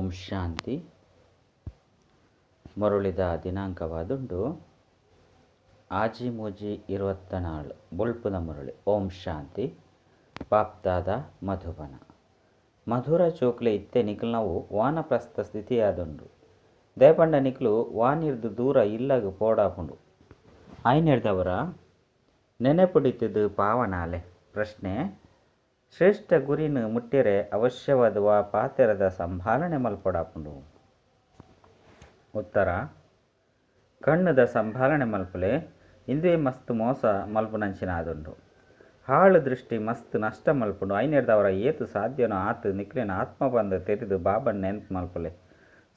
ಓಂ ಶಾಂತಿ. ಮರುಳಿದ ದಿನಾಂಕವಾದುಂಡು ಆಜಿ ಮೂಜಿ 24 ಬೊಳ್ಪುದ ಮುರಳಿ. ಓಂ ಶಾಂತಿ. ಬಾಪ್ದಾದ ಮಧುಬನ ಮಧುರ ಚೋಕ್ಲೆ ಇತ್ತೆ ನಿಕಲ್ನವು ವಾನಪ್ರಸ್ಥ ಸ್ಥಿತಿಯಾದುಂಡು. ದೇಪಂಡ ನಿಕಲು ವಾನಿರ್ದು ದೂರ ಇಲ್ಲಗ್ ಪೋಡಾಪುಂಡು. ಆಯ್ನೆರ್ದವರ ನೆನೆಪುಡಿತ್ತದು ಪಾವನಾಲೆ. ಪ್ರಶ್ನೆ ಶ್ರೇಷ್ಠ ಗುರಿನ್ ಮುಟ್ಟೆರೆ ಅವಶ್ಯವಾದ್ ವಾ ಪಾತೆರದ ಸಂಭಾಲನೆ ಮಲ್ಪೊಡಾಪುಂಡು? ಉತ್ತರ ಕಣ್ಣುದ ಸಂಭಾಲನೆ ಮಲ್ಪುಲೆ. ಇಂದುವೆ ಮಸ್ತ್ ಮೋಸ ಮಲ್ಪುನಂಚಿನ ಆದುಂಡು. ಹಾಳು ದೃಷ್ಟಿ ಮಸ್ತ್ ನಷ್ಟ ಮಲ್ಪುಂಡು. ಐನೆರ್ದವರ ಏತು ಸಾಧ್ಯನೋ ಆತ್ ನಿಕ್ಲೆನ ಆತ್ಮ ಪಂದ್ ತೆರಿದು ಬಾಬನ್ ನೆನ್ಪು ಮಲ್ಪುಲೆ.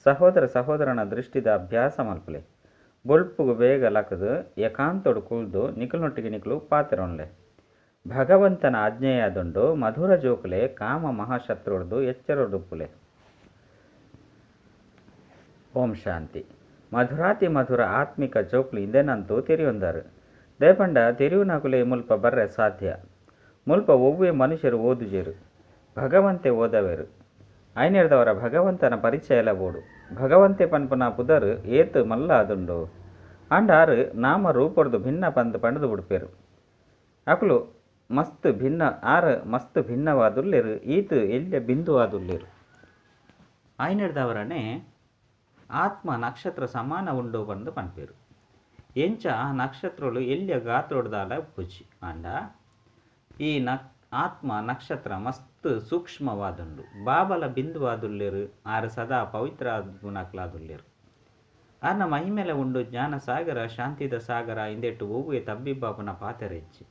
ಸಹೋದರ ಸಹೋದರನ ದೃಷ್ಟಿದ ಅಭ್ಯಾಸ ಮಲ್ಪುಲೆ. ಬೊಳ್ಪುಗು ಬೇಗ ಲಕದು ಏಕಾಂತೊಡು ಕುಲ್ದು ನಿಕಲ್ನೊಟ್ಟಿಗೆ ನಿಕಲು ಪಾತೆರೊನ್ಲೆ. ಭಗವಂತನ ಆಜ್ಞೆಯಾದುಂಡು ಮಧುರ ಜೋಕುಲೆ ಕಾಮ ಮಹಾಶತ್ರುಡ್ದು ಎಚ್ಚರೊಡುಪ್ಪುಲೆ. ಓಂ ಶಾಂತಿ. ಮಧುರಾತಿ ಮಧುರ ಆತ್ಮಿಕ ಜೋಕ್ಲು ಇಂದೆನಂತೂ ತೆರಿಯೊಂದರು. ದಯಪಂಡ ತೆರಿಯುನಕುಲೆ ಮುಲ್ಪ ಬರ್ರೆ ಸಾಧ್ಯ. ಮುಲ್ಪ ಒವ್ವೆ ಮನುಷ್ಯರು ಓದುಜೆರು. ಭಗವಂತೆ ಓದವೆರು. ಐನೆರ್ದವರ ಭಗವಂತನ ಪರಿಚಯಲ ಬೋಡು. ಭಗವಂತೆ ಪನ್ಪುನ ಪುದರ್ ಏತ್ ಮಲ್ಲ ಆದುಂಡು. ಆಂಡ ಆರು ನಾಮ ರೂಪೊಡ್ದು ಭಿನ್ನ ಪಂದ್ ಪಂಡ್ದ್ ಬುಡ್ಪೆರು. ಅಕುಲು ಮಸ್ತ್ ಭಿನ್ನ ಆರು ಮಸ್ತ್ ಭಿನ್ನವಾದುಲ್ಲೆರು ಈತ್ ಎಲ್ಯ ಬಿಂದುವಾದುಲ್ಲೆರು. ಐನೆರ್ದವರನೆ ಆತ್ಮ ನಕ್ಷತ್ರ ಸಮಾನ ಉಂಡು ಪಂದ್ ಪನ್ಪೆರು. ಎಂಚ ಆ ನಕ್ಷತ್ರಲು ಎಲ್ಯ ಗಾತ್ರೊಡ್ದಾಲ ಉಪ್ಪುಜಿ. ಆಂಡ ಈ ಆತ್ಮ ನಕ್ಷತ್ರ ಮಸ್ತ್ ಸೂಕ್ಷ್ಮವಾದುಂಡು. ಬಾಬಲ ಬಿಂದುವಾದುಲ್ಲೆರು. ಆರು ಸದಾ ಪವಿತ್ರ ಗುಣಕ್ಲಾದುಲ್ಲೆರು. ಆರ್ನ ಮಹಿಮೆಲ ಉಂಡು ಜ್ಞಾನ ಸಾಗರ ಶಾಂತಿದ ಸಾಗರ ಇಂದೆಟ್ಟು ಒವ್ವೆ ತಬ್ಬಿಬ್ಬಾಪುನ ಪಾತೆರೆಜ್ಜಿ.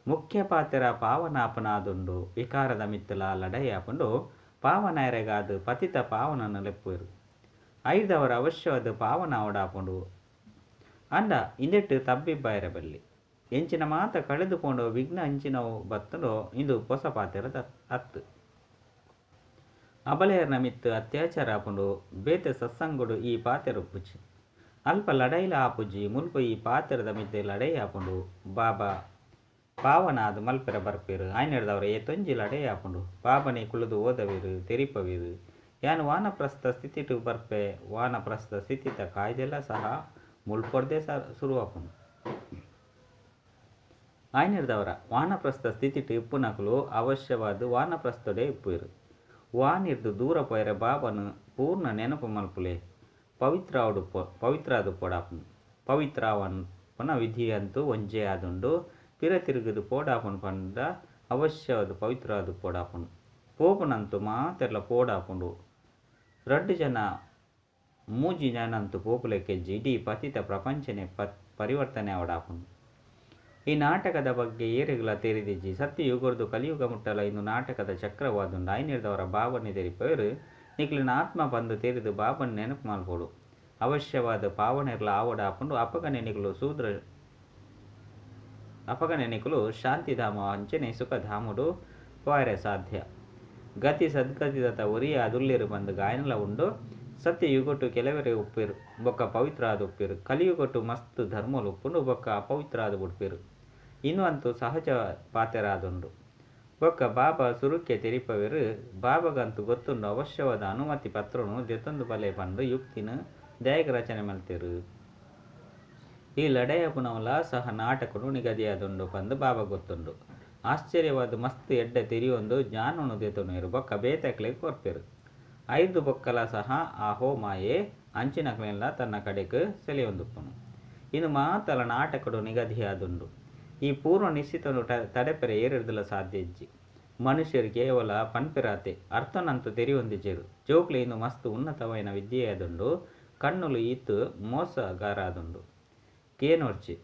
ಮುಖ್ಯ ಪಾತೆರ ಪಾವನಾಪನಾದುಂಡು. ವಿಕಾರದ ಮಿತ್ತಲ ಲಡಾಯಿ ಆಪುಂಡು. ಪಾವನಾಯರೆಗಾದ್ ಪತಿತ ಪಾವನನ್ನು ಲೆಪ್ಪುವೆರು. ಐದವರ ಅವಶ್ಯವಾದ ಪಾವನ ಅವಡಾಪುಂಡು. ಅಂಡ ಇಂದೆಟ್ಟು ತಬ್ಬಿಬ್ಬಾಯರ ಬಲ್ಲಿ ಎಂಚಿನ ಮಾತ ಕಳೆದು ಪೋಂಡೋ ವಿಘ್ನ ಅಂಚಿನವು ಬತ್ತುಂಡೋ ಇಂದು ಪೊಸ ಪಾತೆರದ ಅತ್ತು. ಅಬಲೆಯರ್ನ ಮಿತ್ತು ಅತ್ಯಾಚಾರ ಆಪುಂಡು. ಬೇತೆ ಸತ್ಸಂಗುಡು ಈ ಪಾತೆರ ಉಪ್ಪುಜಿ. ಅಲ್ಪ ಲಡಾಯಿಲ ಆಪುಜಿ. ಮುಲ್ಪ ಈ ಪಾತೆರದ ಮಿತ್ತೆ ಲಡಾಯಿ ಆಪುಂಡು. ಬಾಬಾ ಪಾವನಾದ್ ಮಲ್ಪೆರ ಬರ್ಪೆರು. ಆಯ್ನೆರ್ದವರ ಏತೊಂಜಿ ಲಡಾಯಿ ಆಪುಂಡು. ಬಾಬನೆ ಕುಳುದು ಓದವೆರು ತೆರಿಪವೆರು. ಯಾನ್ ವಾನಪ್ರಸ್ಥ ಸ್ಥಿತಿಟು ಬರ್ಪೆ. ವಾನಪ್ರಸ್ಥ ಸ್ಥಿತಿತ ಕಾಯ್ದೆಲ ಸಹ ಮುಲ್ಪೊರ್ದೆ ಶುರುವಾಪುಂಡು. ಆಯ್ನೆರ್ದವರ ವಾನಪ್ರಸ್ಥ ಸ್ಥಿತಿಟು ಇಪ್ಪುನಕುಲು ಅವಶ್ಯವಾದ ವಾನಪ್ರಸ್ಥಡೆ ಇಪ್ಪುವೆರು. ವಾನಿರ್ದು ದೂರ ಪೋಯರೆ ಬಾಬನು ಪೂರ್ಣ ನೆನಪು ಮಲ್ಪುಲೆ. ಪವಿತ್ರ ಪವಿತ್ರಾದು ಪೋಡಾಪುಂಡು. ಪವಿತ್ರವನ್ಪುನ ವಿಧಿ ಅಂತೂ ಒಂಜೇ ಆದುಂಡು. ಪಿರ ತಿರುಗುದು ಪೋಡಾಪುಂಡು ಪಂಡ ಅವಶ್ಯವಾದ ಪವಿತ್ರ ಆದು ಪೋಡಾಪುಂಡು. ಪೋಪುನಂತು ಮಾತೆರ್ಲ ಪೋಡಾಪುಂಡು. ರಡ್ಡು ಜನ ಮೂಜಿ ಜನಂತು ಪೋಪುಲೆಕ್ಕೆಜ್ಜಿ ಇಡೀ ಪತಿತ ಪ್ರಪಂಚನೆ ಪರಿವರ್ತನೆ ಅವಡಾಪುಂಡು. ಈ ನಾಟಕದ ಬಗ್ಗೆ ಏರೆಗ್ಲ ತೆರಿದಿಜ್ಜಿ. ಸತ್ಯಯುಗರ್ದು ಕಲಿಯುಗ ಮುಟ್ಟಲ ಇಂದು ನಾಟಕದ ಚಕ್ರವಾದುಂಡು. ಐನೆರ್ದವರ ಬಾಬನೆ ತೆರಿಪವೆರು. ನಿಕ್ಲೆನ ಆತ್ಮ ಪಂದ್ ತೆರಿದು ಬಾಬನ್ ನೆನಪು ಮಲ್ಪೊಡು. ಅವಶ್ಯವಾದ ಪಾವನೆರ್ಲ ಆವಡಾಪುಂಡು. ಅಪಗನೆ ನಿಕುಲು ಶೂದ್ರ ಅಪಗನೆ ನಿಕುಲು ಶಾಂತಿಧಾಮ ಅಂಚನೆ ಸುಖಧಾಮುಡು ಪೋಯರೆ ಸಾಧ್ಯ. ಗತಿ ಸದ್ಗತಿದತ್ತ ಒರಿಯ ಅದುಲ್ಲೇರು ಪಂದ್ ಗಾಯನಲ ಉಂಡು. ಸತ್ಯಯುಗಟು ಕೆಲವರೇ ಉಪ್ಪೇರು ಬೊಕ್ಕ ಪವಿತ್ರ ಆದ್ ಉಪ್ಪೇರು. ಕಲಿಯುಗಟು ಮಸ್ತ್ ಧರ್ಮಲು ಉಪ್ಪುಂಡು ಬೊಕ್ಕ ಅಪವಿತ್ರ ಆದ್ ಬುಡ್ಪೆರು. ಇಂದು ಅಂತೂ ಸಹಜ ಪಾತೆರ ಆದುಂಡು. ಬೊಕ್ಕ ಬಾಬಾ ಸುರುಕ್ಕೆ ತೆರಿಪವೆರು. ಬಾಬಾಗಂತೂ ಗೊತ್ತುಂಡು ಅವಶ್ಯವಾದ ಅನುಮತಿ ಪತ್ರನು ದೆತೊಂದು ಬಲೆ ಪಂದ್ ಯುಕ್ತಿನ ದಾಯೆಗ್ ರಚನೆ ಮಲ್ತೆರು. ಈ ಲಡಾಯಪುನವಲ ಸಹ ನಾಟಕಡು ನಿಗದಿಯಾದುಂಡು ಪಂದ್ ಬಾಬಾ ಗೊತ್ತುಂಡು. ಆಶ್ಚರ್ಯವಾದ ಮಸ್ತ್ ಎಡ್ಡೆ ತೆರಿಯೊಂದು ಜ್ಞಾನನು ದೆತೊನುವೆರು ಬೊಕ್ಕ ಬೇತೆಕ್ಲೆಗ್ ಕೊರ್ಪೆರು. ಐದು ಬೊಕ್ಕಲ ಸಹ ಆ ಹೋ ಮಾಯೆ ಅಂಚಿನಕ್ಲೆನ್ಲ ತನ್ನ ಕಡೆಕ್ ಸೆಳೆಯೊಂದುಪ್ಪುನು. ಇಂದು ಮಾತಲ ನಾಟಕಡು ನಿಗದಿಯಾದುಂಡು. ಈ ಪೂರ್ವ ನಿಶ್ಚಿತನು ತಡೆಪೆರೆ ಏರೆರ್ದಲ ಸಾಧ್ಯ ಇಜ್ಜಿ. ಮನುಷ್ಯರು ಕೇವಲ ಪನ್ಪೆರಾತೆ ಅರ್ಥನಂತೂ ತೆರಿಯೊಂದಿಜೆರು. ಜೋಕ್ಲೆ ಇಂದು ಮಸ್ತ್ ಉನ್ನತವಾಯಿನ ವಿದ್ಯೆಯಾದುಂಡು. ಕಣ್ಣುಲು ಈತ್ ಮೋಸಗಾರಾದುಂಡು. ಕೇನೋರ್ಚಿ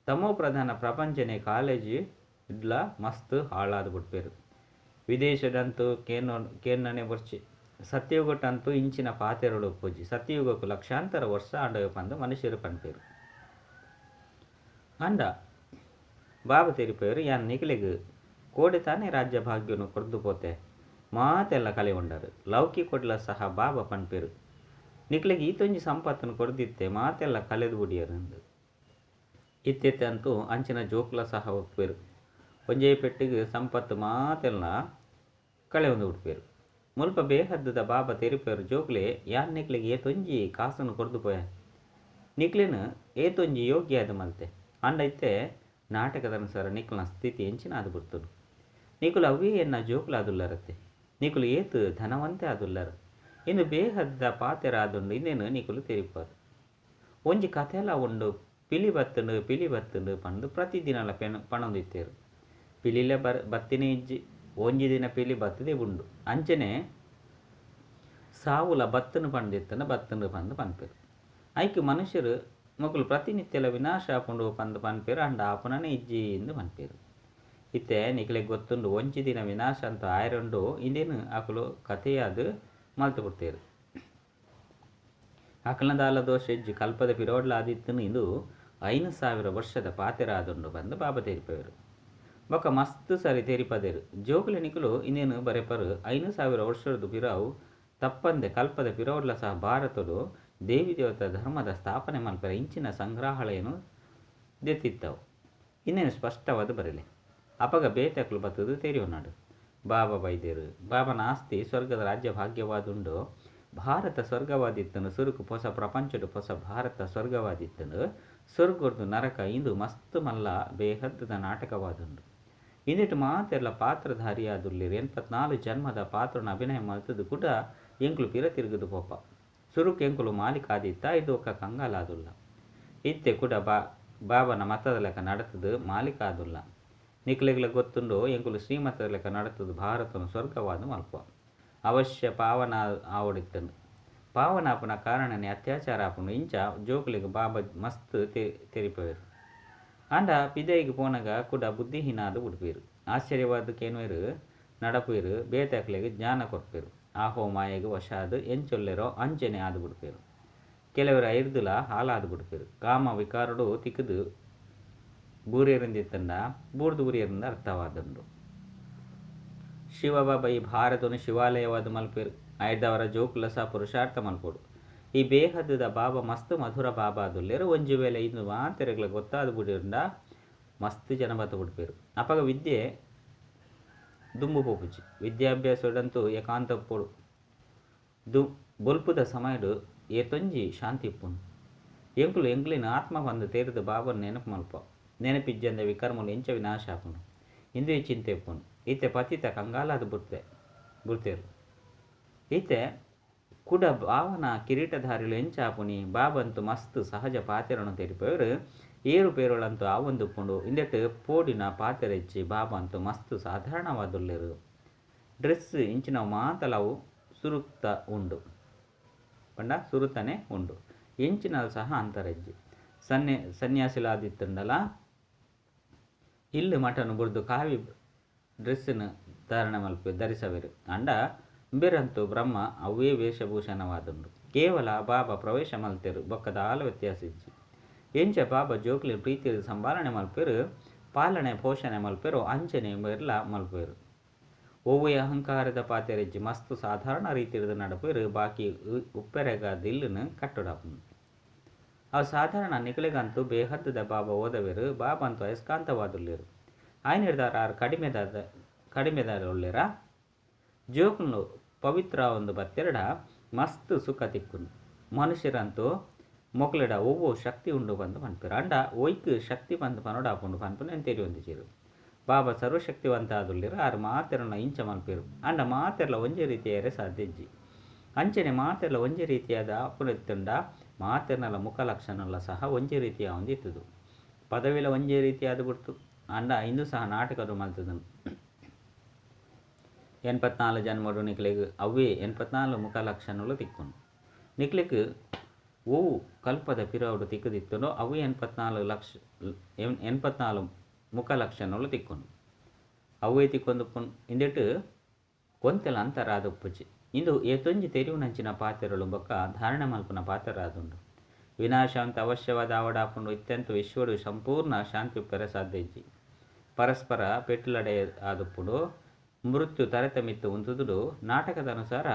ತಮೋ ಪ್ರಧಾನ ಪ್ರಪಂಚನೆ ಕಾಲೇಜ್ ಇಡ್ಲ ಮಸ್ತ್ ಹಾಳಾದ್ ಬಿಡ್ಪೆರು. ವಿದೇಶದಂತೂ ಕೇನ್ನನೆ ಬೊರ್ಚಿ. ಸತ್ಯಯುಗಟ್ಟಂತೂ ಇಂಚಿನ ಪಾತೆರಲು ಉಪ್ಪುಜಿ. ಸತ್ಯಯುಗಕ್ಕೂ ಲಕ್ಷಾಂತರ ವರ್ಷ ಆಂಡವೆ ಪಂದ್ ಮನುಷ್ಯರು ಪನ್ಪೆರು. ಅಂಡ ಬಾಬಾ ತೆರಿಪೆರು ಯಾನ್ ನಿಕಲೆಗ್ ಕೋಡೆ ತಾನೇ ರಾಜ್ಯ ಭಾಗ್ಯನು ಕೊರ್ದು ಪೋತೆ. ಮಾತೆಲ್ಲ ಕಲೆ ಉಂಡರು. ಲೌಕಿಕೊಡ್ಲ ಸಹ ಬಾಬಾ ಪನ್ಪೆರು. ನಿಕಲೆಗ್ ಈತೊಂಜಿ ಸಂಪತ್ತನ್ನು ಕೊರ್ದಿತ್ತೆ ಮಾತೆಲ್ಲ ಕಲೆದು ಬುಡಿಯರು. ಇತ್ತೆತ್ತೆ ಅಂತೂ ಅಂಚಿನ ಜೋಕ್ಲ ಸಹ ಉಪ್ಪೇರು. ಒಂಜೇ ಪೆಟ್ಟಿಗೆ ಸಂಪತ್ತು ಮಾತೆಲ್ಲ ಕಳೆ ಒಂದು ಉಡ್ಪೇರು. ಮುಲ್ಪ ಬೇಹದ್ದುದ ಬಾಬಾ ತೆರಿಪೇರು ಜೋಕ್ಲೆ ಯಾನ್ ನಿಕ್ಲೆಗ್ ಏತೊಂಜಿ ಕಾಸುನು ಕೊರ್ದು ಪೋಯೆ ನಿಕ್ಲೆನ್ ಏತೊಂಜಿ ಯೋಗ್ಯ ಆದ್ ಮಲ್ತೆ ಆಂಡ ಇತ್ತೆ ನಾಟಕದ ಅನುಸಾರ ನಿಕ್ಲೆನ ಸ್ಥಿತಿ ಎಂಚಿನ ಆದ್ ಬುಡ್ತುಂಡು ನಿಕುಲು ಅವೇ ಎನ್ನ ಜೋಕುಲಾದುಲ್ಲರತ್ತೆ ನಿಕುಲು ಏತ್ ಧನವಂತೆ ಆದುಲ್ಲರು ಇಂದು ಬೇಹದ್ದ ಪಾತೆರ ಆದುಂಡು ಇಂದೇನು ನಿಕುಲು ತೆರಿಪಾರು ಒಂಜಿ ಕಥೆಲ ಉಂಡು ಪಿಲಿ ಬತ್ತುಂಡು ಪಿಲಿ ಬತ್ತುಂಡು ಪಂದು ಪ್ರತಿದಿನಲ ಪಣೊಂದಿತ್ತೇರು ಪಿಲಿಲ ಬತ್ತಿನೇ ಇಜ್ಜಿ ಒಂಜಿ ದಿನ ಪಿಲಿ ಬತ್ತದೆ ಉಂಡು ಅಂಚನೆ ಸಾವುಲ ಬತ್ತುಂಡು ಪಂದಿತ್ತಂಡ ಬತ್ತುಂಡು ಪಂದು ಪನ್ಪೇರು ಐಕ್ ಮನುಷ್ಯರು ಮೊಕುಲು ಪ್ರತಿನಿತ್ಯಲ ವಿನಾಶ ಆಪುಂಡು ಪಂದು ಪನ್ಪೇರು ಅಂಡ ಆಪುನನೇ ಇಜ್ಜಿ ಎಂದು ಪನ್ಪೇರು ಇತ್ತೆ ನಿಕ್ಲೆಗ್ ಗೊತ್ತುಂಡು ಒಂಜಿ ದಿನ ವಿನಾಶ ಅಂತ ಆಯರುಂಡು ಇಂದೇನು ಅಕುಲು ಕಥೆಯಾದ ಮಲ್ತು ಬಿಡ್ತೇರು ಅಕಲದಾಲ ದೋಷ ಇಜ್ಜಿ ಕಲ್ಪದ ಪಿರೋಡ್ಲ ಆದಿತ್ತನು ಇಂದು 5000 ವರ್ಷದ ಪಾತೆರ ಆದುಂಡು ಬಂದು ಬಾಬಾ ತೆರಿಪವರು ಬೊಕ್ಕ ಮಸ್ತ್ ಸರಿ ತೆರಿಪದೇರು ಜೋಕುಲೆ ನಿಕುಲು ಇನ್ನೇನು ಬರೆಪರು 5000 ವರ್ಷದ ಪಿರಾವು ತಪ್ಪಂದೆ ಕಲ್ಪದ ಪಿರೋಡ್ಲ ಸಹ ಭಾರತಡು ದೇವಿ ದೇವತಾ ಧರ್ಮದ ಸ್ಥಾಪನೆ ಮಲ್ಪರ ಇಂಚಿನ ಸಂಗ್ರಹಾಲಯನು ದೆತ್ತಿತ್ತವು ಇನ್ನೇನು ಸ್ಪಷ್ಟವಾದ ಬರಲಿ ಅಪಗ ಬೇತಕ್ಲು ಬತ್ತದು ತೆರಿಯೋನಾಡು ಬಾಬಾ ಬೈದೇರು ಬಾಬನ ಆಸ್ತಿ ಸ್ವರ್ಗದ ರಾಜ್ಯ ಭಾಗ್ಯವಾದುಂಡು ಭಾರತ ಸ್ವರ್ಗವಾದಿತ್ತನು ಸುರುಕು ಹೊಸ ಪ್ರಪಂಚಡು ಹೊಸ ಭಾರತ ಸ್ವರ್ಗವಾದಿತ್ತನು ಸ್ವರ್ಗರ್ದು ನರಕ ಇಂದು ಮಸ್ತ್ ಮಲ್ಲ ಬೇಹದ್ದದ ನಾಟಕವಾದುಂಡು ಇಂದಿಟ್ಟು ಮಾತೆಲ್ಲ ಪಾತ್ರಧಾರಿಯಾದುಲ್ಲಿರು 84 ಜನ್ಮದ ಪಾತ್ರನ ಅಭಿನಯ ಮಲ್ತದು ಕೂಡ ಎಂಕುಲು ಪಿರ ತಿರುಗುದು ಪೋಪ ಸುರುಕು ಎಂಕುಲು ಮಾಲೀಕ ಆದಿತ್ತ ಇದು ಒಕ್ಕ ಕಂಗಾಲಾದುಲ್ಲ ಇತ್ತೆ ಕೂಡ ಬಾಬನ ಮತದ ಲೆಕ್ಕ ನಡತದು ಮಾಲೀಕ ಆದುಲ್ಲ ನಿಕ್ಲೆಗ್ಲ ಗೊತ್ತುಂಡು ಎಂಕುಲು ಶ್ರೀಮತದ ಲೆಕ್ಕ ನಡತದು ಭಾರತನು ಸ್ವರ್ಗವಾದ ಮಲ್ಪ ಅವಶ್ಯ ಪಾವನ ಆವಡಿತ್ತನು ಪಾವನ ಆಪುನ ಕಾರಣನೇ ಅತ್ಯಾಚಾರ ಆಪುನು ಇಂಚ ಜೋಕುಲಿಗೆ ಬಾಬಾ ಮಸ್ತ್ ತೆರಿಪವೇರು ಆಂಡ ಪಿದೈಗೆ ಪೋನಗ ಕೂಡ ಬುದ್ಧಿಹೀನ ಆದ ಉಡ್ಪೇರು ಆಶ್ಚರ್ಯವಾದಕ್ಕೇನುವೇರು ನಡಪೇರು ಬೇತಾಕ್ಲೆಗೆ ಜ್ಞಾನ ಕೊರ್ಪೇರು ಆಹೋ ಮಾಯೆಗೆ ವಶ ಆದ ಎಂಚೊಲ್ಲೆರೋ ಅಂಚನೆ ಆದ ಬಿಡ್ಪೇರು ಕೆಲವರು ಐರ್ದುಲ ಹಾಲಾದ ಬಿಡ್ಪೇರು ಕಾಮ ವಿಕಾರಡು ತಿಕ್ಕದು ಬೂರೇರಿಂದಿತ್ತಂಡ ಬೂರ್ದು ಬೂರಿಯರಿಂದ ಅರ್ಥವಾದಂಡು ಶಿವಬಾಬಾ ಈ ಭಾರತನು ಶಿವಾಲಯವಾದ ಮಲ್ಪೇರು ಐದವರ ಜೋಕುಲ ಸಹ ಪುರುಷಾರ್ಥ ಮಲ್ಪೋಡು ಈ ಬೇಹದ್ದದ ಬಾಬಾ ಮಸ್ತ್ ಮಧುರ ಬಾಬಾ ಅದುಲ್ಲೇರು ಒಂಜಿ ವೇಳೆ ಇಂದು ಮಾತೆರೆಗ್ಲ ಗೊತ್ತಾದ ಬುಡಿರಿಂದ ಮಸ್ತ್ ಜನ ಬತ್ತ ಬಿಡ್ಪೇರು ಅಪಗ ವಿದ್ಯೆ ದುಂಬು ಪೋಪುಜಿ ವಿದ್ಯಾಭ್ಯಾಸದಂತೂ ಏಕಾಂತ ಪೋಡು ಬೊಲ್ಪುದ ಸಮಯಡು ಏತೊಂಜಿ ಶಾಂತಿ ಇಪ್ಪುನು ಎಂಕುಲು ಎಂಕ್ಲಿನ ಆತ್ಮ ಬಂದು ತೇರಿದ ಬಾಬನ್ ನೆನಪು ಮಲ್ಪ ನೆನಪಿಜ್ಜಂದ ವಿಕರ್ಮಲು ಎಂಚ ವಿನಾಶ ಆಪುನು ಇಂದುವೆ ಚಿಂತೆ ಇಪ್ಪುನು ಈತೆ ಪತಿತ ಕಂಗಾಲಾದ ಬುಡ್ತೇರು ಈತೆ ಕುಡ ಭಾವನ ಕಿರೀಟಧಾರಿಲು ಎಂಚಾಪುನಿ ಬಾಬಂತು ಮಸ್ತ್ ಸಹಜ ಪಾತೆರನು ತೆರಿಪವರು ಏರು ಪೇರುಳಂತೂ ಆವೊಂದುಪ್ಪುಂಡು ಇಂದೆಟ್ ಪೋಡಿನ ಪಾತೆರೆಚ್ಚಿ ಬಾಬಂತು ಮಸ್ತ್ ಸಾಧಾರಣವಾದುಲ್ಲೇರು ಡ್ರೆಸ್ ಇಂಚಿನ ಮಾತಲವು ಸುರುಕ್ತ ಉಂಡು ಪಂಡ ಸುರುತನೆ ಉಂಡು ಎಂಚಿನ ಸಹ ಅಂತರೆಜ್ಜಿ ಸನ್ಯಾಸಿಲಾದಿತ್ತಂಡಲ ಇಲ್ಲು ಮಠನು ಬುರ್ದು ಕಾವಿ ಡ್ರೆಸ್ಸನ್ನು ಧಾರಣೆ ಮಲ್ಪೆ ಧರಿಸವೇರು ಅಂಡ ಬೇರಂತೂ ಬ್ರಹ್ಮ ಅವೇ ವೇಷಭೂಷಣವಾದುಂಡು ಕೇವಲ ಬಾಬಾ ಪ್ರವೇಶ ಮಲ್ತೇರು ಬೊಕ್ಕದ ಆಲ ವ್ಯತ್ಯಾಸ ಇಜ್ಜಿ ಎಂಚ ಬಾಬಾ ಜೋಕ್ಲಿ ಪ್ರೀತಿ ಸಂಭಾಳನೆ ಮಲ್ಪೇರು ಪಾಲನೆ ಪೋಷಣೆ ಮಲ್ಪೇರು ಅಂಚನೆ ಮೇರ್ಲ ಮಲ್ಪೇರು ಒವ್ವೆ ಅಹಂಕಾರದ ಪಾತೆರೆಜ್ಜಿ ಮಸ್ತ್ ಸಾಧಾರಣ ರೀತಿಯಿರದ ನಡಪೇರು ಬಾಕಿ ಉಪ್ಪೆರೆಗ ದಿಲ್ಲನ್ನು ಕಟ್ಟಡಾಪುಂಡು ಅವು ಸಾಧಾರಣ ನಿಕಲೆಗಂತೂ ಬೇಹದ್ದದ ಬಾಬಾ ಓದವೇರು ಬಾಬಾ ಅಂತೂ ಅಯಸ್ಕಾಂತವಾದುಲ್ಲೇರು ಆಯ್ನಿಡ್ದಾರ ಆರು ಕಡಿಮೆದಾರ ಜೋಕುಲು ಪವಿತ್ರ ಒಂದು ಬತ್ತೆರಡ ಮಸ್ತ್ ಸುಖ ತಿಕ್ಕುನು ಮನುಷ್ಯರಂತೂ ಮೊಕ್ಲೆಡ ಒವ್ವೋ ಶಕ್ತಿ ಉಂಡು ಬಂದು ಪನ್ಪೇರು ಅಂಡ ಒಯ್ಕ್ ಶಕ್ತಿ ಬಂದು ಪನೋಡ ಆಪುಂಡು ಪನ್ಪುನ ತೆರಿಯೊಂದಿಚೇರು ಬಾಬಾ ಸರ್ವಶಕ್ತಿವಂತ ಆದುಲ್ಲೇರು ಆರು ಮಾತೆರನ್ನ ಇಂಚ ಮಲ್ಪೇರು ಅಂಡ ಮಾತೆರ್ಲ ಒಂಜೇ ರೀತಿಯಾರೆ ಸಾಧ್ಯ ಇಜ್ಜಿ ಅಂಚನೆ ಮಾತೆರ್ಲ ಒಂಜೇ ರೀತಿಯಾದ ಆಪುನೆತ್ತುಂಡ ಮಾತೆರ್ನಲ ಮುಖ ಲಕ್ಷಣಲ ಸಹ ಒಂಜೇ ರೀತಿಯ ಒಂದಿತ್ತದು ಪದವಿಲ ಒಂಜೇ ರೀತಿಯಾದ ಬಿಡ್ತು ಅಂಡ ಇಂದು ಸಹ ನಾಟಕರು ಮಲ್ತದನು 84 ಜನ್ಮಡು ನಿಕ್ಲೆಗ್ ಅವೇ 84 ಮುಖ ಲಕ್ಷಣಗಳು ತಿಕ್ಕುನು ನಿಕ್ಲೆಗ್ ಓವು ಕಲ್ಪದ ಪಿರವುಡು ತಿಕ್ಕದಿತ್ತನೋ ಅವೇ 84 ಮುಖ ಲಕ್ಷಣಗಳು ತಿಕ್ಕುನು ಅವೇ ತಿಕ್ಕೊಂದು ಇಂದೆಟ್ಟು ಕೊಂತೆಲ ಅಂತರ ಆದೊಪ್ಪುಜಿ ಇಂದು ಏತೊಂಜಿ ತೆರಿವುನಂಚಿನ ಪಾತೆರಳು ಬೊಕ್ಕ ಧಾರಣೆ ಮಲ್ಪುನ ಪಾತೆರ ಆದುಂಡು ವಿನಾಶವಂತ ಅವಶ್ಯವಾದ ಆವಡಾಪುಂಡು ಇತ್ಯಂತ ವಿಶ್ವಡು ಸಂಪೂರ್ಣ ಶಾಂತಿ ಉಪ್ಪೆರೆ ಸಾಧ್ಯ ಇಜ್ಜಿ ಪರಸ್ಪರ ಪೆಟ್ಟುಲಡೆ ಆದುಪ್ಪುಡು ಮೃತ್ಯು ತರತಮಿತ್ತು ಉಂತುದುಡು ನಾಟಕದ ಅನುಸಾರ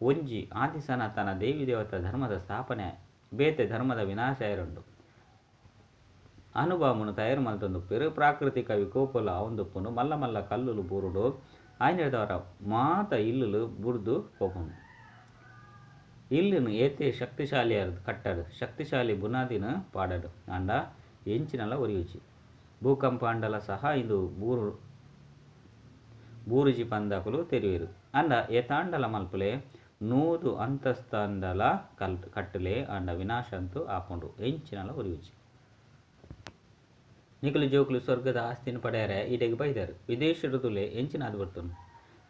ಒಂಜಿ ಆದಿ ಸನಾತನ ದೇವಿ ದೇವತಾ ಧರ್ಮದ ಸ್ಥಾಪನೆ ಬೇತೆ ಧರ್ಮದ ವಿನಾಶ ಇರುಂಡು ಅನುಭವನು ತಯಾರು ಮಲ್ತೊಂದುಪ್ಪೇರು ಪ್ರಾಕೃತಿಕ ವಿಕೋಪಲ ಅವಂದುಪ್ಪುನು ಮಲ್ಲ ಮಲ್ಲ ಕಲ್ಲುಲು ಬೂರುಡು ಆಯ್ನೆಡ್ದವರ ಮಾತ ಇಲ್ಲುಲು ಬುಡ್ದು ಪೋಪುಂಡು. ಇಲ್ಲುನು ಏತೆ ಶಕ್ತಿಶಾಲಿಯಾದ್ ಕಟ್ಟಡ್, ಶಕ್ತಿಶಾಲಿ ಬುನಾದಿನ್ ಪಾಡಡ್ ಆಂಡ ಎಂಚಿನಲ ಒರಿಯುಜಿ. ಭೂಕಂಪ ಆಂಡಲ ಸಹ ಇಂದು ಬೂರುಜಿ ಪಂದ್ ಅಕುಲು ತೆರಿವೆರ್. ಆಂಡ ಏತಾಂಡಲ ಮಲ್ಪುಲೆ 100 ಅಂತಸ್ತಾಂಡಲ ಕಟ್ಟುಲೆ ಆಂಡ ವಿನಾಶ ಅಂತೂ ಆಪುಂಡು, ಎಂಚಿನಲ ಒರಿಯುಜಿ. ನಿಕುಲು ಜೋಕುಲು ಸ್ವರ್ಗದ ಆಸ್ತಿನ ಪಡೆಯರೆ ಈಡೆಗ್ ಬೈದರು. ವಿದೇಶಿಡುದುಲೆ ಎಂಚಿನಾದ್ ಬರ್ತುನು.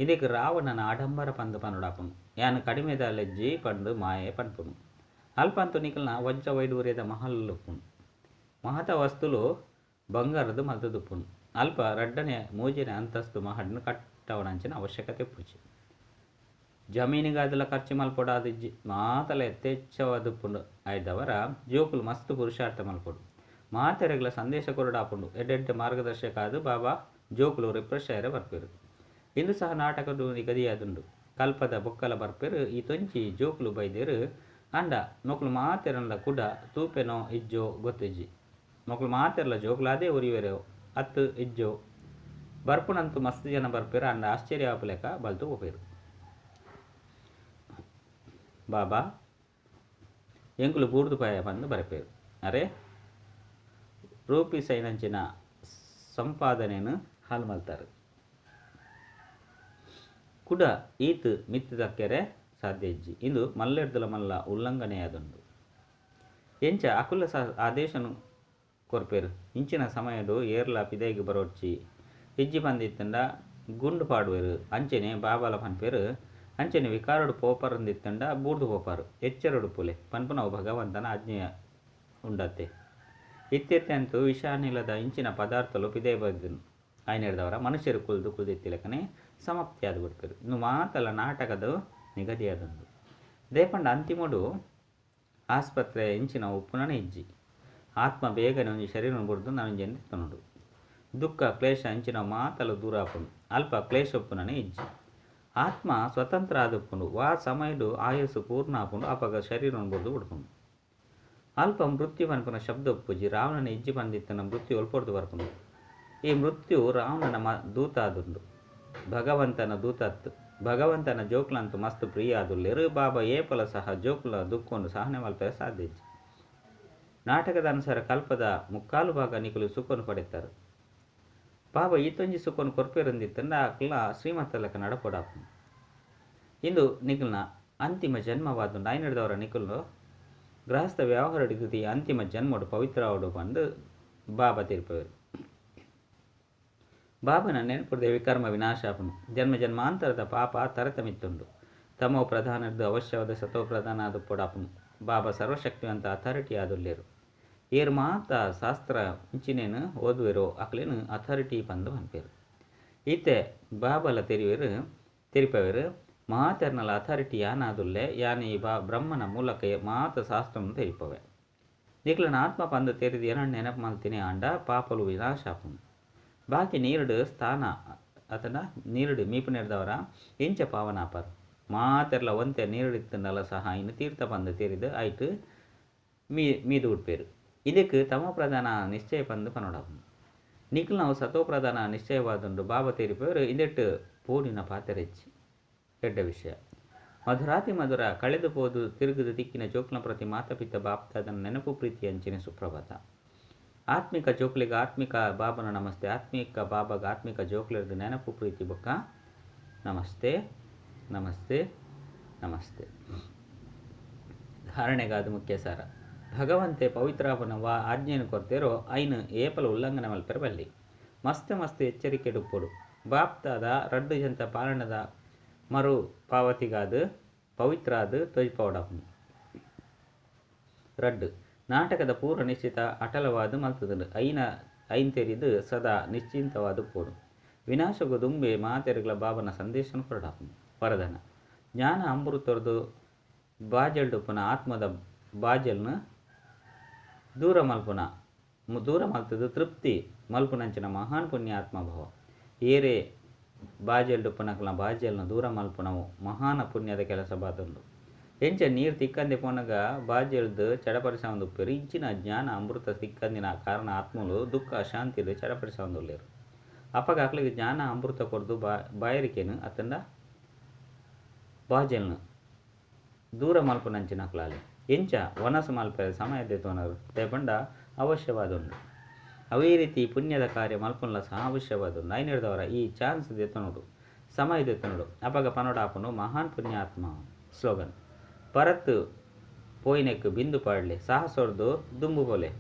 ಇಂದೆಕ್ ರಾವಣನ ಆಡಂಬರ ಪಂದ್ ಪನೊಡಾಪುನು. ಯಾನ್ ಕಡಿಮೆದ ಲೆಜ್ಜಿ ಪಂದ್ ಮಾಯೆ ಪನ್ಪುನು. ಅಲ್ಪಂತು ನಿಕಲ್ನ ವಜ್ರ ವೈಡೂರ್ಯದ ಮಹಲುಪ್ಪುನು. ಮಾತ ವಸ್ತುಲು ಬಂಗಾರದು ಮಲ್ತುದುಪ್ಪುನು. ಅಲ್ಪ ರಡ್ಡನೆ ಮೂಜನೆ ಅಂತಸ್ತು ಮಹಡಿನ ಕಟ್ಟವನಂಚಿನ ಅವಶ್ಯಕತೆ ಉಪ್ಪುಜಿ. ಜಮೀನಿಗಾದಲ ಖರ್ಚು ಮಲ್ಪೊಡಾದಿಜ್ಜಿ. ಮಾತಲ ಯಥೇಚ್ಛವಾದುಪ್ಪುಂಡು. ಆಯ್ದವರ ಜೋಕುಲು ಮಸ್ತ್ ಪುರುಷಾರ್ಥ ಮಲ್ಪೊಡು. ಮಾತೆರೆಗ್ಲ ಸಂದೇಶ ಕೊರಡಾಪುಂಡು. ಎಡ್ಡೆಡ್ಡೆ ಮಾರ್ಗದರ್ಶಕ ಆದ್ ಬಾಬಾ ಜೋಕುಲು ರಿಫ್ರೆಶ್ ಆಯರೆ ಬರ್ಪೆರು. ಇಂದು ಸಹ ನಾಟಕಡು ನಿಗದಿಯಾದುಂಡು. ಕಲ್ಪದ ಬೊಕ್ಕಲ ಬರ್ಪೆರು. ಈ ತೊಂಚಿ ಜೋಕುಲು ಬೈದೆರು ಆಂಡ ಮೊಕುಲು ಮಾತೆರನ್ಲ ಕುಡ ತೂಪೆನೋ ಇಜ್ಜೋ ಗೊತ್ತಿಜ್ಜಿ. ಮೊಕುಲು ಮಾತೆರ್ಲ ಜೋಕುಲಾದೇ ಒರಿವೆರೋ ಅತ್ತು ಇಜ್ಜೋ. ಬರ್ಪುನಂತೂ ಮಸ್ತ್ ಜನ ಬರ್ಪೆರು ಆಂಡ ಆಶ್ಚರ್ಯ ಆಪುಲೆಕ ಬಲ್ತು ಪೋಪೆರು. ಬಾಬಾ ಎಂಕುಲು ಬೂರ್ದು ಪಾಯ ಪಂದ್ ಬರೆಪೆರು. ಅರೆ ರೂಪಿಸೈನಂಚಿನ ಸಂಪಾದನೆಯನ್ನು ಹಾಲು ಮಲ್ತಾರೆ. ಕುಡ ಈತ್ ಮಿತ್ತು ದಕ್ಕೆರೆ ಸಾಧ್ಯ ಇಜ್ಜಿ. ಇಂದು ಮಲ್ಲೆರ್ದಲ ಮಲ್ಲ ಉಲ್ಲಂಘನೆಯಾದುಂಡು. ಎಂಚ ಅಕುಲ ಸಹ ಆದೇಶನು ಕೊರ್ಪೆರು. ಇಂಚಿನ ಸಮಯಡು ಏರ್ಲ ಪಿದೈಗ್ ಬರೋಡ್ಚಿ ಇಜ್ಜಿ ಪಂದಿತ್ತಂಡ ಗುಂಡು ಪಾಡುವೆರು. ಅಂಚೆನೆ ಬಾಬಾಲ ಪನ್ಪೆರು. ಅಂಚೆನೆ ವಿಕಾರಡು ಪೋಪರಂದಿತ್ತಂಡ ಬೂರ್ದು ಪೋಪಾರು. ಎಚ್ಚರಡು ಪುಲೆ ಪನ್ಪುನವು ಭಗವಂತನ ಆಜ್ಞೆಯ ಉಂಡತ್ತೆ. ಇತ್ತೆತ್ತಂತೂ ವಿಷಾನಿಲದ ಇಂಚಿನ ಪದಾರ್ಥಲು ಪಿದೈ ಬೈದಿನು. ಆಯ್ನೆಡ್ದವರ ಮನುಷ್ಯರು ಕುಲ್ದು ಕುಲ್ದಿತ್ತಿಲಕನೆ ಸಮಾಪ್ತಿಯಾದ ಬಿಡ್ಪೆರು. ಇನ್ನು ಮಾತಲ ನಾಟಕದ ನಿಗದಿಯಾದುಂಡು. ದೇಪಂಡ ಅಂತಿಮಡು ಆಸ್ಪತ್ರೆ ಇಂಚಿನ ಉಪ್ಪುನನೆ ಇಜ್ಜಿ. ಆತ್ಮ ಬೇಗನೆ ಒಂಜಿ ಶರೀರ ಬುಡ್ದು ನನೊಂಜಿ ತನ್ನೋಡು. ದುಃಖ ಕ್ಲೇಶ ಇಂಚಿನ ಮಾತಲ ದೂರ ಆಪುಂಡು. ಅಲ್ಪ ಕ್ಲೇಶ ಉಪ್ಪುನನೆ ಇಜ್ಜಿ. ಆತ್ಮ ಸ್ವತಂತ್ರ ಆದುಪ್ಪುಂಡು. ವಾ ಸಮಯಡು ಆಯಸ್ಸು ಪೂರ್ಣ ಆಪುಂಡು ಅಪಗ ಶರೀರ ಬುಡ್ದು ಬಿಡ್ಪುಂಡು. ಅಲ್ಪ ಮೃತ್ಯು ಪನ್ಪುನ ಶಬ್ದ ಉಪ್ಪುಜಿ. ರಾವಣನ ಇಜ್ಜಿ ಪಂದಿತ್ತನ ಮೃತ್ಯು ಒಲ್ಪೊಡ್ದು ಬರ್ಪುಂಡು. ಈ ಮೃತ್ಯು ರಾವಣನ ದೂತ ಆದುಂಡು, ಭಗವಂತನ ದೂತತ್ತು. ಭಗವಂತನ ಜೋಕ್ಲಂತೂ ಮಸ್ತ್ ಪ್ರಿಯ ಆದುಲ್ಲೆರು. ಬಾಬಾ ಏಪಲ ಸಹ ಜೋಕ್ಲ ದುಃಖವನ್ನು ಸಹನೆ ಮಲ್ಪೆರೆ ಸಾಧ್ಯ ಇಜ್ಜಿ. ನಾಟಕದ ಅನುಸಾರ ಕಲ್ಪದ ಮುಕ್ಕಾಲು ಭಾಗ ನಿಕುಲು ಸುಖವನ್ನು ಪಡೆತಾರೆ. ಬಾಬಾ ಈತೊಂಜಿ ಸುಖವನ್ನು ಕೊರ್ಪೆರಂದಿತ್ತಂಡ ಅಕ್ಲ ಶ್ರೀಮಂತಲಕ ನಡಪೊಡಾಪುಂಡು. ಇಂದು ನಿಕುಲ್ನ ಅಂತಿಮ ಜನ್ಮವಾದುಂಡು. ಆಯ್ನೆಡ್ದವರ ನಿಕುಲು ಗೃಹಸ್ಥ ವ್ಯವಹಾರಡಿದ್ದು ಅಂತಿಮ ಜನ್ಮಡು ಪವಿತ್ರವಾಡು ಪಂದು ಬಾಬಾ ತೀರ್ಪವರು. ಬಾಬನ ನೆನಪುಡ್ದೆ ವಿಕರ್ಮ ವಿನಾಶಾಪನು. ಜನ್ಮ ಜನ್ಮಾಂತರದ ಪಾಪ ತರತಮಿತ್ತುಂಡು. ತಮೋ ಪ್ರಧಾನದ್ದು ಅವಶ್ಯವಾದ ಸತೋ ಪ್ರಧಾನ ಅದು ಪೊಡಾಪುನು. ಬಾಬಾ ಸರ್ವಶಕ್ತಿವಂತ ಅಥಾರಿಟಿ ಆದುಲ್ಲೇರು. ಏರ್ ಮಾತ ಶಾಸ್ತ್ರ ಇಂಚಿನೇನು ಓದುವೆರೋ ಅಕ್ಲೇನು ಅಥಾರಿಟಿ ಪಂದು ಪನ್ಪೇರು. ಈತೆ ಬಾಬಲ ತೆರಿಪವೇರು ಮಾತೆರ್ನಲ ಅಥಾರಿಟಿ ಯಾನಾದುಲ್ಲೆ ಯಾನ್ ಈ ಬ್ರಹ್ಮನ ಮೂಲಕ ಮಾತ ಶಾಸ್ತ್ರವನ್ನು ತೆರಿಪವೆ. ನಿಕ್ಲನ ಆತ್ಮ ಪಂದು ತೆರಿದು ಏನನ್ನು ನೆನಪು ಮಲ್ತೀನಿ ಆಂಡ ಪಾಪಲು ವಿನಾಶಾಪುನು. ಬಾಕಿ ನೀರುಡು ಸ್ಥಾನ ಅತನ ನೀರುಡು ಮೀಪು ನೆಡ್ದವರ ಇಂಚ ಪಾವನಾಪರ್. ಮಾತೆರ್ಲ ಒಂತೆ ನೀರುಡಿತ್ತಂಡಲ ಸಹ ಇನ್ನು ತೀರ್ಥ ಪಂದು ತೆರಿದು ಆಯ್ತು ಮೀದು ಉಡ್ಪೇರು. ಇದಕ್ಕೆ ತಮೋ ಪ್ರಧಾನ ನಿಶ್ಚಯ ಪಂದು ಪನೊಡಾಪುನು. ನಿಕ್ಲು ನಾವು ಸತೋ ಪ್ರಧಾನ ನಿಶ್ಚಯವಾದುಂಡು ಬಾಬಾ ತೆರಿಪೇರು. ಇದೆಟ್ಟು ಪೋಡಿನ ಪಾತೆರೆಚ್ಚಿ ಎಡ್ಡ ವಿಷಯ. ಮಧುರಾತಿ ಮಧುರ ಕಳೆದು ಪೋದು ತಿರುಗಿದು ತಿಕ್ಕಿನ ಜೋಕ್ಲ ಪ್ರತಿ ಮಾತಪಿತ ಬಾಪ್ತಾದನ ನೆನಪು ಪ್ರೀತಿ ಅಂಚಿನ ಸುಪ್ರಭಾತ. ಆತ್ಮಿಕ ಜೋಕ್ಲಿಗೆ ಆತ್ಮಿಕ ಬಾಬನ ನಮಸ್ತೆ. ಆತ್ಮಿಕ ಬಾಬಾಗ ಆತ್ಮಿಕ ಜೋಕ್ಲಿರ್ದು ನೆನಪು ಪ್ರೀತಿ ಬೊಕ್ಕ ನಮಸ್ತೆ ನಮಸ್ತೆ ನಮಸ್ತೆ. ಧಾರಣೆಗಾದ ಮುಖ್ಯ ಸಾರ. ಭಗವಂತೆ ಪವಿತ್ರಾಪನ ವಾ ಆಜ್ಞೆಯನ್ನು ಕೊರ್ತೇರೋ ಐನು ಏಪಲ ಉಲ್ಲಂಘನೆ ಮಲ್ಪೆರ ಬಲ್ಲಿ. ಮಸ್ತ್ ಮಸ್ತ್ ಎಚ್ಚರಿಕೆ ಡುಪ್ಪೊಡು. ಬಾಪ್ತಾದ ರಡ್ಡು ಜಂತ ಪಾಲನದ ಮರು ಪಾವತಿಗಾದ ಪವಿತ್ರಾದ ತೊಯ್ಪವಡಾಪುನು. ರಡ್ಡು ನಾಟಕದ ಪೂರ್ವ ನಿಶ್ಚಿತ ಅಟಲವಾದ ಮಲ್ತದಂಡು. ಐನ್ ತೆರಿದು ಸದಾ ನಿಶ್ಚಿಂತವಾದ ಪೋಡು. ವಿನಾಶಗು ದುಂಬೆ ಮಾತೆರುಗಳ ಬಾಬನ ಸಂದೇಶನ ಕೊರಡಾಪುನು. ವರದಾನ ಜ್ಞಾನ ಅಮೃತರ್ದು ಬಾಜಲ್ಡುಪ್ಪುನ ಆತ್ಮದ ಬಾಜಲ್ನ ದೂರ ಮಲ್ಪುನ ದೂರ ಮಲ್ತದು ತೃಪ್ತಿ ಮಲ್ಪುನಂಚಿನ ಮಹಾನ್ ಪುಣ್ಯ ಆತ್ಮಭಾವ. ಏರೇ ಬಾಜಲ್ಡುಪ್ಪುನಕ್ಲ ಬಾಜಲ್ನ ದೂರ ಮಲ್ಪುನವು ಮಹಾನ ಪುಣ್ಯದ ಕೆಲಸ ಬಾದುಂಡು. ಎಂಚ ನೀರು ತಿಕ್ಕಂದೆ ಪೋನಗ ಬಾಜಲ್ದು ಚಡಪಡಿಸೊಂದು ಉಪ್ಪೇರು. ಇಂಚಿನ ಜ್ಞಾನ ಅಮೃತ ತಿಕ್ಕಂದಿನ ಕಾರಣ ಆತ್ಮಲು ದುಃಖ ಅಶಾಂತಿಲು ಚಡಪಡಿಸೊಂದುಲ್ಲೇರು. ಅಪಗ ಅಕ್ಲೆಗ್ ಜ್ಞಾನ ಅಮೃತ ಕೊರ್ದು ಬಾಯರಿಕೆನ್ ಅತ್ತಂಡ ಬಾಜೆಲ್ನ್ ದೂರ ಮಲ್ಪುನಂಚಿನಕ್ಲಾಲೆ ಎಂಚ ವನಸ್ ಮಲ್ಪೆರೆ ಸಮಯ ದೆತೊನರು ದಾಯೆ ಪಂಡ ಅವಶ್ಯವಾದುಂಡು. ಅವೇ ರೀತಿ ಪುಣ್ಯದ ಕಾರ್ಯ ಮಲ್ಪುನ್ಲ ಸಹ ಅವಶ್ಯವಾದುಂಡು. ಐನೆಡ್ದವರ ಈ ಚಾನ್ಸ್ ದೆತೊನೊಡು ಸಮಯ ದೆತೊನೊಡು ಅಪಗ ಪನೊಡಾಪುಂಡು ಮಹಾನ್ ಪುಣ್ಯಾತ್ಮ. ಸ್ಲೋಗನ್ ಪರತ್ ಪೋಯಿನೆಕ್ ಬಿಂದು ಪಾಡ್ಲೆ ಸಾಹಸೊರ್ದು ದುಂಬು ಪೋಲೆ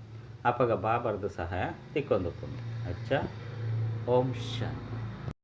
ಅಪಗ ಬಾಬರ್ದು ಸಹಾಯ ತಿಕ್ಕೊಂದುಪ್ಪುಂಡು. ಅಚ್ಚ ಓಂ ಶಾಂತಿ.